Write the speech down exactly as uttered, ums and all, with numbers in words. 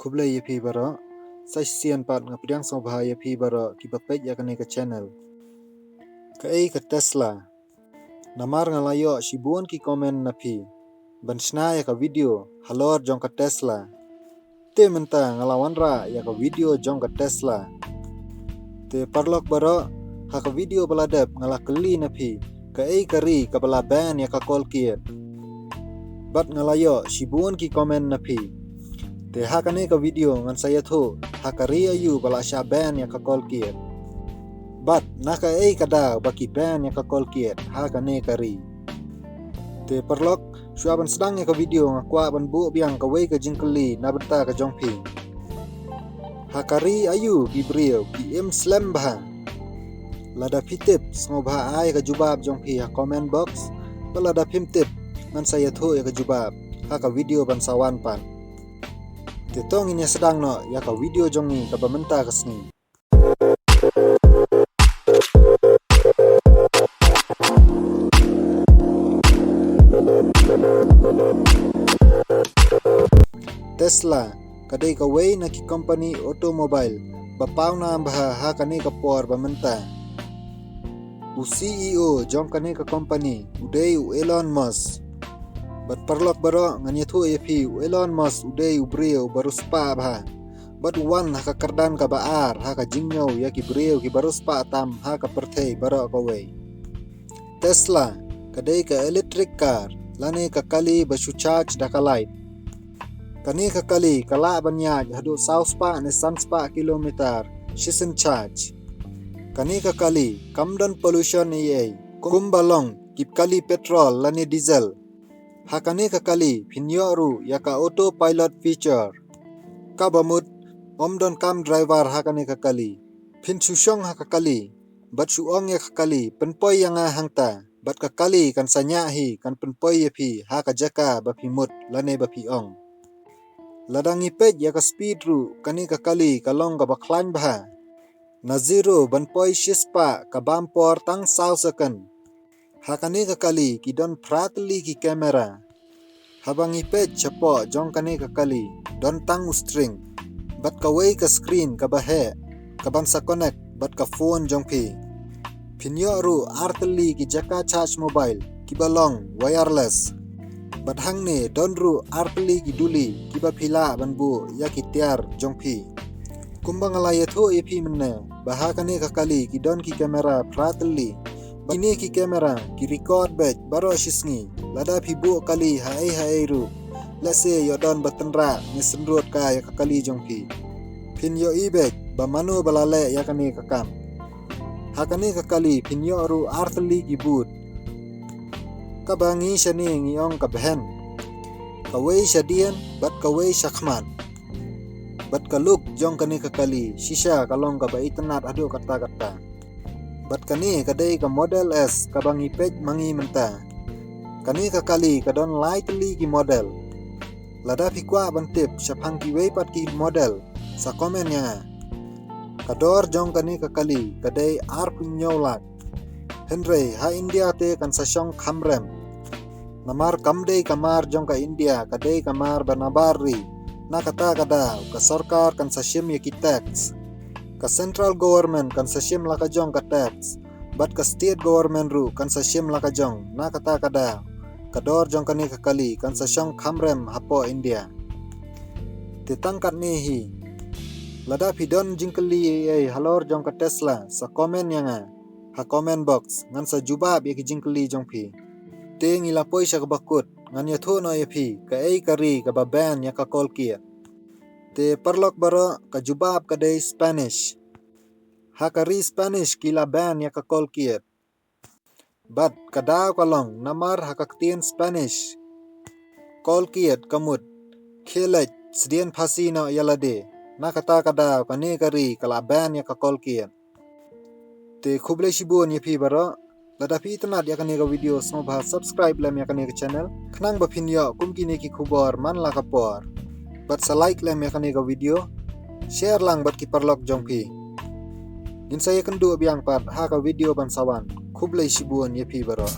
Khublei ïa phi baroh. Sa shisien pat nga pdiang sngewbha ïa phi baroh kiba peit ïa kane ka channel. Kaei ka Tesla? Namar nga la ïoh shibun ki comment na phi ban shna ïa ka video halor jong ka Tesla. Te mynta nga la wanrah ïa ka video jong ka Tesla. Te paralok baroh, ha ka video ba la dep nga la kylli na phi kaei ka ri kaba la ban ïa ka kol kiad. Bad nga la ïoh shibun ki comment na phi. Te ha kane ka video ngan sa ïathuh ha ka ri aïu ba la shah ban ïa ka kol kiad. Bad na kaei ka daw ba ki ban ïa ka kol kiad ha kane ka ri. Te paralok, shuwa ban sdang ïa ka video nga kwah ban buh biang kawei ka jingkylli na bynta ka jong phi. Ha ka ri aïu ki briew ki im slem bha? Lada phi tip, sngewbha ai ka jubab jong phi ha comment box. Bad lada phim tip, ngan sa ïathuh ïa ka jubab ha ka video ban sa wan pat. Te to ngin ïa sdang noh ïa ka video jong ngi kaba mynta ka sngi. Tesla ka dei kawei na ki company automobile ba pawnam bha ha kane ka por ba mynta. U C E O jong kane ka company u dei u Elon Musk. Bad paralok baroh, ngan ïathuh ïa phi, u Elon Musk u dei u briew ba riewspah bha. Bad u wan ha ka kyrdan kaba ar ha ka jingñiew ïa ki briew kiba riewspah tam ha ka pyrthei baroh kawei. Tesla ka dei ka electric car lane ka kali ba shu charge da ka light. Kane ka kali ka lah ban ïaid haduh saw spah ne san spah kilometer shisien charge. Kane ka kali kam don pollution ei ei kumba long ki kali petrol lane diesel. Ha kane ka kali phin ïoh ruh ïa ka autopilot feature. Kaba mut, ym don kam driver ha kane ka kali. Phin shu shong ha ka kali bad shu ong ïa ka kali, pynpoi ïa nga hangta, bad ka kali kan sa ñiah hi, kan pynpoi ïa phi ha ka jaka ba phi mut lane ba phi ong. Lada ngi peit ïa ka speed ruh, kane ka kali ka long kaba khlaiñ bha. Na zero ban poi shispah ka bam por tang saw second. Ha kane ka kali ki don phra tylli ki camera. Haba ngi peit shapoh jong kane ka kali, don tang u string bad kawei ka screen kaba heh kaban sa connect bad ka phone jong phi. Phin ïoh ruh ar tylli ki jaka charge mobile kiba long wireless. Bad hangne don ruh ar tylli ki duli kiba phi lah ban buh ïa ki tiar jong phi. Kumba nga la ïathuh ïa phi mynne ba ha kane ka kali ki don ki camera phra tylli. Bad kine ki camera ki record beit baroh shi sngi. Lada phi buh kali ha ei ha ei ruh, lehse ïoh don ba tynrah ne synrut ka ïa ka kali jong phi. Phin ïohi beit ba mano ba la leh ïa kane ka kam. Ha kane ka kali phin ïoh ruh ar tylli ki booth. Kaba ngi shane ngi ong ka bhen. Kawei shadien bad kawei shakhmat. Bad ka look jong kane ka kali shisha ka long kaba itynnad haduh katta katta. Bad kane ka dei ka Model S kaba ngi peit ma ngi mynta. Kane ka kali ka don lai tylli ki model. Lada phi kwah ban tip shaphang kiwei pat ki model, sa comment ïa nga. Ka dor jong kane ka kali ka dei arphew hynñiew lak. Hynrei ha India te kan sa shong kham rem. Namar kam dei ka mar jong ka India, ka dei ka mar ba nabar ri. Na kata ka daw ka sorkar kan sa shim ïa ki tax. Ka central government kan sa shim la ka jong ka tax. Bad ka state government ruh kan sa shim la ka jong. Na kata ka daw ka dor jong kane ka kali kan sa shong kham rem hapoh India. Te tang katne hi. Lada phi don jingkylli ei ei halor jong ka Tesla, sa comment ïa nga ha comment box, ngan sa jubab ïa ki jingkylli jong phi. Te ngi la poi sha kaba kut, ngan ïathuh noh ïa phi kaei ka ri kaba ban ïa ka kol kiad. Te paralok baroh, ka jubab ka dei Spanish. Ha ka ri Spanish ki la ban ïa ka kol kiad. Bad ka daw ka long namar ha ka ktien Spanish, kol kiad ka mut khie leit sdien phasi noh ïa lade. Na kata ka daw kane ka ri ka la ban ïa ka kol kiad. Te khublei shibun ïa phi baroh. Lada phi itynnad ïa kane ka video, sngewbha subscribe lem ïa kane ka channel khnang ba phin ïoh kum kine ki khubor man la ka por. Bad sa like lem ïa kane ka video, share lang bad ki paralok jong phi. Ngin sa ïakynduh biang pat ha ka video ban sa wan. Khublei shibun ïa phi baroh.